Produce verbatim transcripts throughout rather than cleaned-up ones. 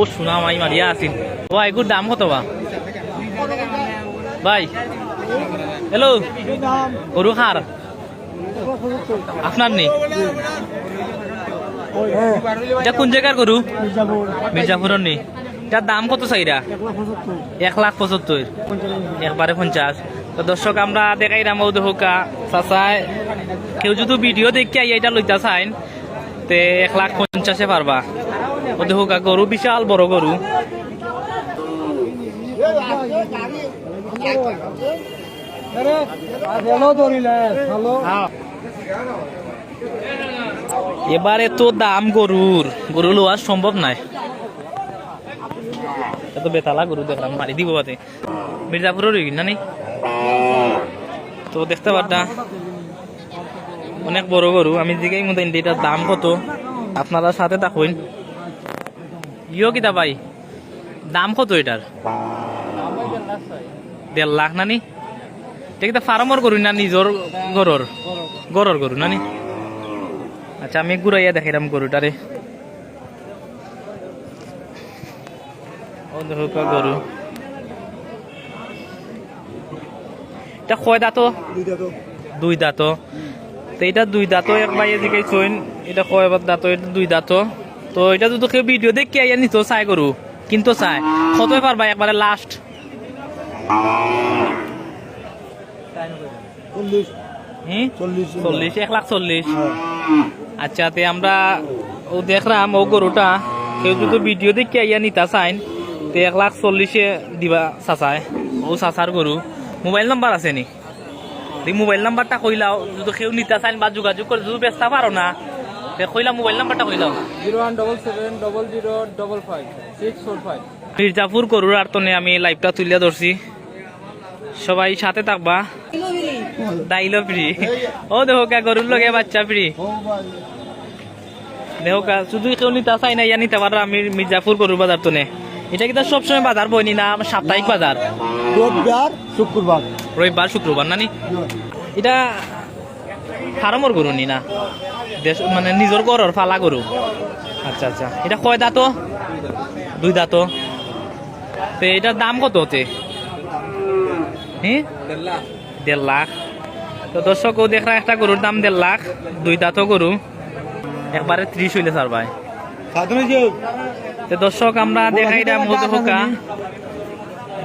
ও, সোনা মাই মারিয়া আছিল। ও, এগুর দাম কত বা? ভাই, হ্যালো, গরু কার? আপনার নি? ইটা কোন জাগার গরু? মির্জাপুরর নি? ইটার দাম কত চাইরা? এক লাখ পঁচাত্তর। একবারে পঞ্চাশ। তো দর্শক, আমরা দেখাইরাম, ও দেখউক্কা চাচায়, কেউ যুদি ভিডিও দেখিয়া আইয়া ইটা লইতা চাইন, তে এক লাখ পঞ্চাশে পারবা। ও দেখউক্কা গরু, বিশাল বড় গরু। এবার এত দাম গরুর, গরু লওয়া সম্ভব নায়। এত বেতালা গরু দেখরাম, মারি দিবো বাদে। মির্জাপুরর অইগি না নি? তো দেখতা পাররা, অনেক বড় গরু। আমি জিগাইমু তাইন ইটার দাম কত, আপনারা সাথে থাকইন। ইয়ো কিতা ভাই, দাম কত ইটার? দেড় লাখ না নি? ইটা কিতা ফার্মর গরু না নিজর ঘরর? ঘরর গরু না নি? আচ্ছা, আমি ঘুরাইয়া দেখাইরাম গরুটারে। ও দেখউক্কা গরু। ইটা কয় দাঁত? দুই দাঁত। দুই দাঁত। তো ইটা দুই দাঁত, এক ভাইয়ে জিগাইছইন, ইটা কয় দাঁত? ইটা দুই দাঁত। তো ইটা যুদি কেউ ভিডিও দেখিয়া আইয়া নিতো চায় গরু, কিনতো চায়, কতয় পারবা একবারে লাস্ট? চল্লিশ। হুম? চল্লিশ। চল্লিশ, এক লাখ চল্লিশ। হ্যাঁ। আচ্ছা, তে আমরা ও দেখরাম, ও গরুটা কেউ যুদি ভিডিও দেখিয়া আইয়া নিতা চাইন, তে এক লাখ চল্লিশে দিবা চাচায়। ও চাচার গরু। মোবাইল নাম্বার আছে নি? দি মোবাইল নাম্বারটা কইলাও, যুদি কেউ নিতা চাইন বা যোগাযোগ করে, যুদি বেচতা পারো না, তে কইলা মোবাইল নাম্বারটা কইলাও। Zero one double seven double zero double five six four five। Mirzapur গরুর আড়ত থনে আমি লাইভটা তুলিয়া ধরছি, সবাই সাথে থাকবা। ডাইলো ফ্রি। ও দেখউক্কা গরুর লগে বাচ্চা ফ্রি। দেখউক্কা, যুদি কেউ নিতা চাইন আইয়া নিতা পাররা, আমি মির্জাপুর গরুর বাজার থনে। ইটা কিতা সবসময় বাজার বয় নি না, সাপ্তাহিক বাজার? রবিবার, শুক্রবার। রবিবার, শুক্রবার না নি? ইটা ফার্মর গরু নি না? দেশ, মানে নিজর ঘরর ফালা গরু। আচ্ছা, আচ্ছা। ইটা কয় দাঁত? দুই দাঁত। তে ইটার দাম কত তে? হুম? দেড় লাখ। তো দর্শক, ও দেখরা একটা গরুর দাম দেড় লাখ, দুই দাঁত গরু, একবারে ত্রিশ অইলে ছাড়বায়। তে দর্শক, আমরা দেখাইরাম, ও দেখউক্কা,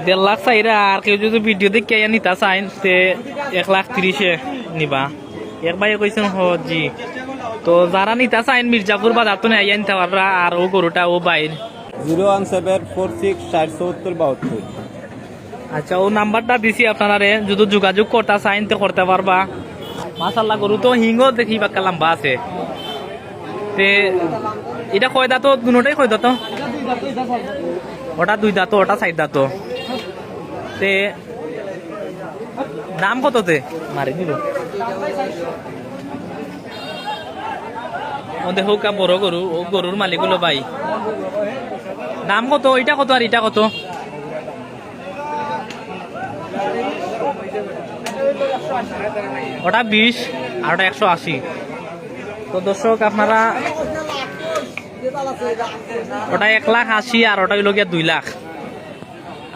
দেড় লাখ চাইরা, আর কেউ যুদি ভিডিও দেখিয়া আইয়া নিতা চাইন, তে এক লাখ ত্রিশে নিবা। এক ভাইয়ে কইছইন, "হ জি।" তো যারা নিতা চাইন, মির্জাপুর বাজার থনে আইয়া নিতা পাররা। আর ও গরুটা ও ভাইর। Zero one seven four six ষাট সত্তর বাহাত্তর। আচ্ছা, ও নাম্বারটা দিছি আপনারারে, যুদি যোগাযোগ করতা চাইন, তে করতা পারবা। মাশাআল্লাহ, গরু তো হিংও দেখি বাক্কা লম্বা আছে। তে ইটা কয় দাঁত? দুনোটাই কয় দাঁত? ওটা দুই দাঁত, ওটা চাইর দাঁত। তে দাম কত তে? মারি দিব। ও দেখউক্কা বড় গরু, ও গরুর মালিক অইলো ভাই। দাম কত? ইটা কত আর ইটা কত? ওটা বিশ আর ওটা একশো আশি। তো দর্শক, আপনারা, ওটা এক লাখ আশি আর ওটা অইলো গিয়া দুই লাখ।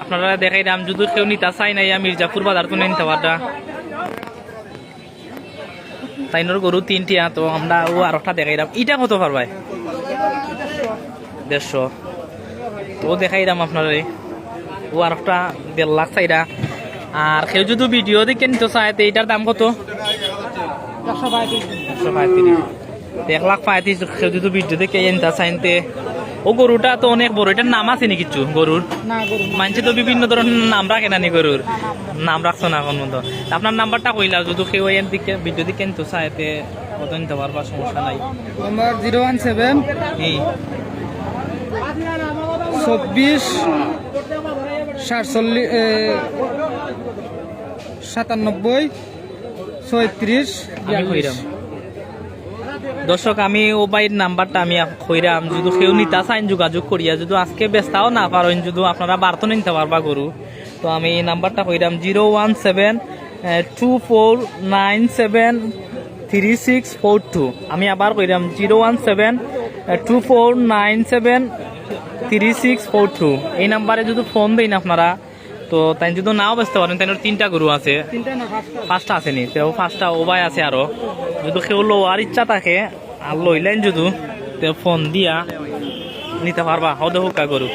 আপনারারে দেখাইরাম, যুদি কেউ নিতা চাইন আইয়া মির্জাপুর বাজার থনে নিতা পাররা। তাইনর গরু তিনটিয়া, তো আমরা ও আরোকটা দেখাইরাম। ইটা কত পারবায়? দেড়শো। তো দেখাইরাম আপনারারে। ও আরোকটা দেড় লাখ চাইরা। আর কেউ যুদি ভিডিও দেখিয়া নিতা চায়, তে ইটার দাম কত? একশো পঁয়ত্রিশ। একশো পঁয়ত্রিশ। তে এক লাখ পঁয়ত্রিশ, কেউ যুদি ভিডিও দেখিয়া নিতা চাইন তে। ও গরুটা তো অনেক বড়, ইটার নাম আছে নি কিচ্ছু গরুর? না, গরু না। মানষে তো বিভিন্ন ধরনের নাম রাখে না নি গরুর? না, নাম না। নাম রাখছো না এখন পর্যন্ত। তে আপনার নাম্বারটা কইলাও, যুদি কেউ এন দিকে ভিডিও দেখিয়া নিতা চায় তে অত নিতা পারবা, সমস্যা নাই। আমার জিরো ওয়ান সেভেন হুম। চব্বিশ সাতচল্লিশ, এ, সাতানব্বই ছয়ত্রিশ আমি বিয়াল্লিশ। কইরাম। দর্শক, আমি ও ভাইর নাম্বারটা আমি আপ-, কইরাম, যুদি কেউ নিতা চাইন যোগাযোগ করিয়া, যুদি আজকে বেচতাও না পারইন, যুদি আপনারা বাড়তো নিতা পারবা গরু, তো আমি এই নাম্বারটা কইরাম, zero one seven two four nine seven three six four two. আমি আবার কইরাম, zero one seven two four nine seven three six four two. এই নাম্বারে যদি ফোন দেইন আপনারা, তো তাইন যদি নাও বেচতে পারেন, তাইন তিনটা গরু আছে, তিনটা না, পাঁচটা। পাঁচটা আছে নি, তো পাঁচটা ও ভাই আছে আরো। যদি কেউ লওয়ার ইচ্ছা থাকে আর লইলেন যদি, তে ফোন দিয়া নিতে পারবা। হদে হুকা গরু।